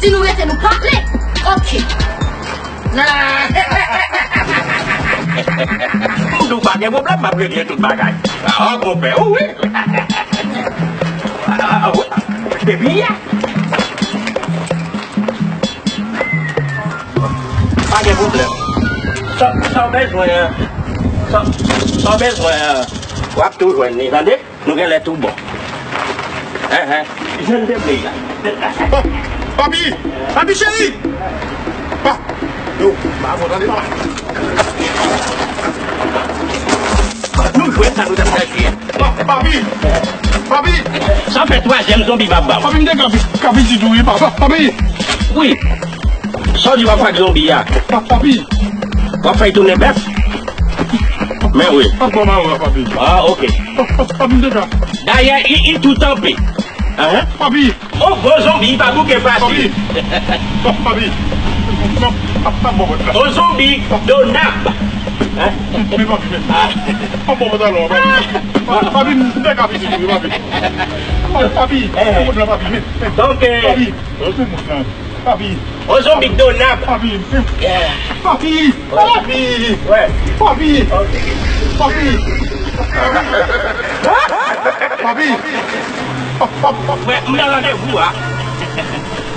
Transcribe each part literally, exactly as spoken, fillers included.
Si nou rete, nou pale. Ok. M di w pa gen pwoblèm, m ap regle tout bagay. Ah, konpè, wi. Ah, wi. Depi yè. Pa gen pwoblèm. Sa, sa w bezwen an, sa, sa w bezwen an, w ap tou jwenn li, tande? Nou genlè tou bon. Enhen. Jwenn de bri la. Pa-, Papi! Papi cheri! Pa-, yo, pa bon, tande, papa. Nou jwenn sa nou t ap chèche. Pa-, Papi! Papi! Sa fè twazyèm zonbi m ap ba w. Papi, m te ka vi-, ka vizit ou, wi, papa. Papi! Wi. Sa w di w ap fè ak zonbi a? Pa-, Papi! W ap fè l tounen bèf? Men wi. Pa pran mal la, Papi. Ah, ok. Pa-, pa-, Papi, m te ka. Dayè, i, i tou tanpe. Ahan. Papi! On gwo zonbi, li pa bouke fasil. Papi! Pa-, Papi! Pa-, pa bon bòt la. On zonbi do nab. Hein? Men Papi, men. Pa bon bòt la, non, Papi. Pa-, Papi, m te ka vizit ou, Papi. Pa-, Papi, eh, bon bòt la, Papi, men, men. Donk, eh, Papi, bon bòt la. Papi. On zonbi k do nab. Papi. Yeah. Papi. Wè. Papi. Wè. Papi. Ok. Papi. Papi. Wè, m nan randevou a.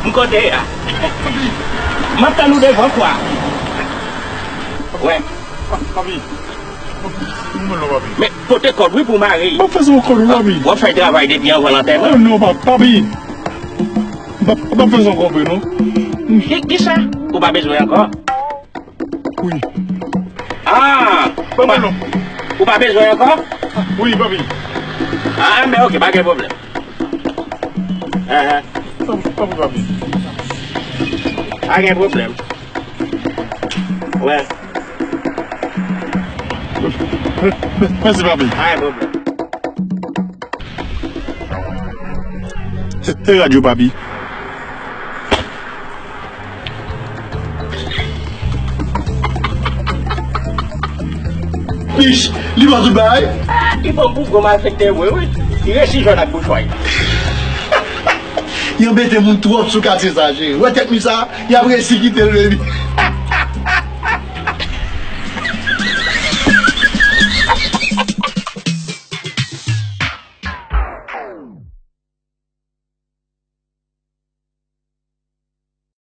M kote a. Papi. M ap tann ou devan kwa. Wè. Papi. M nan, papi. Men pote kòd wi pou mare. M ap fè sa ankò, wi, papi. W ap fè travay depi anvan lantèman. Non, non, pa-, papi. M p ap, m p ap fè sa ankò vre, non. Ki, kisa? Ou pa bezwen ankò? Wi. Ah! Papi, non. Ou pa bezwen ankò? Wi, papi. Ah, men ok, pa gen pwoblèm. Ah, ah. Papi, papi, papi. Pa gen pwoblèm. Wè. Mèsi, papi. Pa gen pwoblèm. Se, se radyo, papi. Pich, li pran tout bagay. Ah, li pran pou gwo malfektè vre, wi. Li resi jwenn ak bouchway. Li anbete moun twòp sou katye sa, cheri. Wè tèt mi sa, li ap resi kite l, baby.